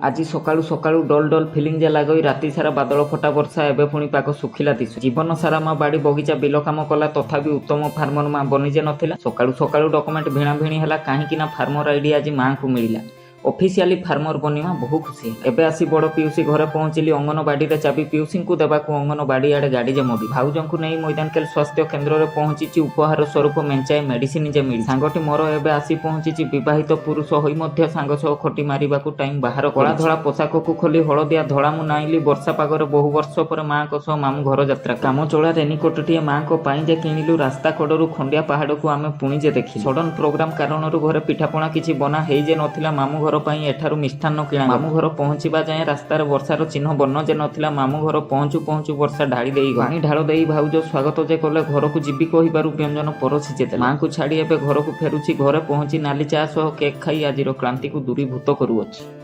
ଆଜି ସକାଳୁ ସକାଳୁ ଡଲ୍ ଡଲ୍ ଫିଲିଂ ଯେ ଲାଗଇ। ରାତି ସାରା ବାଦଳ ଫଟା ବର୍ଷା, ଏବେ ପୁଣି ପାଗ ଶୁଖିଲା ଦିଶୁ। ଜୀବନ ସାରା ମା ବାଡ଼ି ବଗିଚା ବିଲ କାମ କଲା, ତଥାପି ଉତ୍ତମ ଫାର୍ମର ମା ବନି ଯେ ନଥିଲା। ସକାଳୁ ସକାଳୁ ଡକୁମେଣ୍ଟ ଭିଣା ଭିଣି ହେଲା, କାହିଁକି ନା ଫାର୍ମର ଆଇଡି ଆଜି ମାଙ୍କୁ ମିଳିଲା। ଅଫିସିଆଲି ଫାର୍ମର ବନିମା ବହୁ ଖୁସି ହେଲା। ଏବେ ଆସି ବଡ଼ ପିଉସୀ ଘରେ ପହଞ୍ଚିଲି। ଅଙ୍ଗନବାଡ଼ିରେ ଚାବି ପିଉସୀଙ୍କୁ ଦେବାକୁ ଅଙ୍ଗନବାଡ଼ି ଆଡ଼େ ଗାଡ଼ି ଯେ ମୋଡ଼ି। ଭାଉଜଙ୍କୁ ନେଇ ମଇଦାନକେଲ ସ୍ୱାସ୍ଥ୍ୟ କେନ୍ଦ୍ରରେ ପହଞ୍ଚିଛି। ଉପହାର ସ୍ୱରୂପ ମେଞ୍ଚାଏ ମେଡିସିନ ଯେ ମିଳି। ସାଙ୍ଗଟି ମୋର ଏବେ ଆସି ପହଞ୍ଚିଛି। ବିବାହିତ ପୁରୁଷ ହୋଇ ମଧ୍ୟ ସାଙ୍ଗ ସହ ଖଟି ମାରିବାକୁ ଟାଇମ୍ ବାହାର। କଳା ଧଳା ପୋଷାକକୁ ଖୋଲି ହଳଦିଆ ଧଳା ମୁଁ ନାଇଲି। ବର୍ଷା ପାଗରେ ବହୁ ବର୍ଷ ପରେ ମାଙ୍କ ସହ ମାମୁଁ ଘର ଯାତ୍ରା। କାମ ଚଳା ରେନିକୋଟଟିଏ ମାଙ୍କ ପାଇଁ ଯେ କିଣିଲୁ। ରାସ୍ତା କଡ଼ରୁ ଖଣ୍ଡିଆ ପାହାଡ଼କୁ ଆମେ ପୁଣି ଯେ ଦେଖିଲୁ। ସଡନ୍ ପ୍ରୋଗ୍ରାମ କାରଣରୁ ଘରେ ପିଠାପଣା କିଛି ବନା ହେଇ ଯେ ନଥିଲା। ମାମୁଁ ଘର ପାଇଁ ଏଠାରୁ ମିଷ୍ଟାନ୍ନ କିଣା। ମାମୁଁ ଘର ପହଞ୍ଚିବା ଯାଏଁ ରାସ୍ତାରେ ବର୍ଷାର ଚିହ୍ନ ବର୍ଣ୍ଣ ଯେ ନଥିଲା। ମାମୁଁ ଘର ପହଞ୍ଚୁ ପହଞ୍ଚୁ ବର୍ଷା ଢାଳି ଦେଇ ପାଣି ଢାଳ ଦେଇ ଭାଉଜ ସ୍ୱାଗତ ଯେ କଲେ। ଘରକୁ ଯିବି କହିବାରୁ ବ୍ୟଞ୍ଜନ ପରସି ଯେ ଦେଲେ। ମାଙ୍କୁ ଛାଡ଼ି ଏବେ ଘରକୁ ଫେରୁଛି। ଘରେ ପହଞ୍ଚି ନାଲି ଚା ସହ କେକ୍ ଖାଇ ଆଜିର କ୍ଳାନ୍ତିକୁ ଦୂରୀଭୂତ କରୁଅଛି।